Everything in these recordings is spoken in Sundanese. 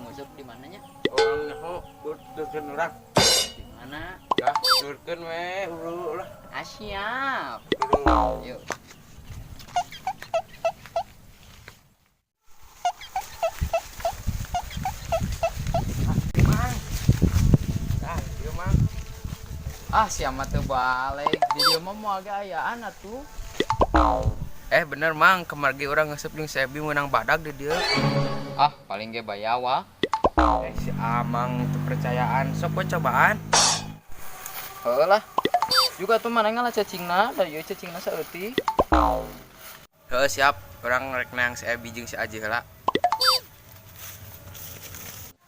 nguseup di mananya? Urang nyaho turkeun urang. Di mana? Ya, turkeun we hulu lah. Ah, siap. Hulu. Yuk. Mang. Dah, ieu Mang. Ah, siapa teu balik. Di dieu mah moal ge ayaan atuh. Eh bener Mang, kemargi urang nguseup jeung si Ebi meunang badag di dieu. Ah, paling ge bayawa. Eh si Amang teu percayaan, sok we cobaan. Heuh lah. Juga tuh mana ngalah cacingna, da ieu cacingna saeutik. Heuh siap, urang rek neang si Ebi jeung si Aji heula.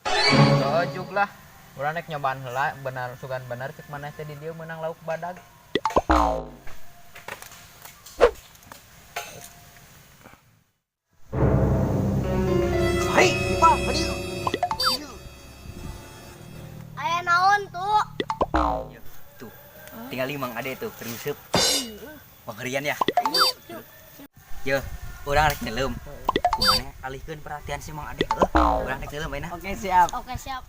Heuh jug lah. Urang rek nyobaan heula, benar sugan bener cek maneh teh di dieu meunang lauk badag. Hai, Pak, badieu. Aya naon tuh? Tuh, tinggal Mang Ade tuh keur nguseup. Pangerian ya. Yo, urang rek nyelem. Kumaha alihkeun perhatian si Mang Ade heuh. Urang rek nyelem ayeuna. Oke, siap. Oke, siap.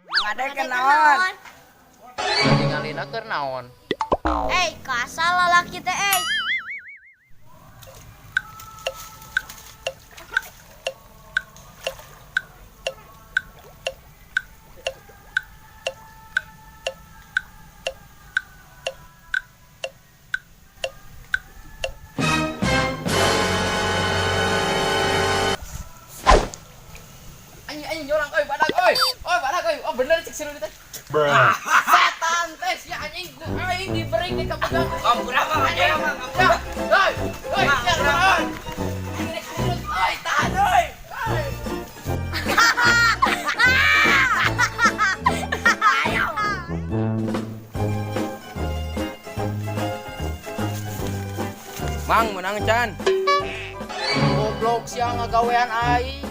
Mang Ade kenaon? Tingalina keur naon? Eh, kasar lalaki teh, eh. Anjing anjing nyorang euy badag euy. Oi badag euy. Oh bener cek si Rudi teh. Setan teh sia anjing ku aing diberi ke kapegang. Ampura Mang Ade, Mang. Ya, euy, euy, sia naon? Anjing rek turun euy, tahan euy. Euy. Mang menang can. Goblok sia ngagawean aing.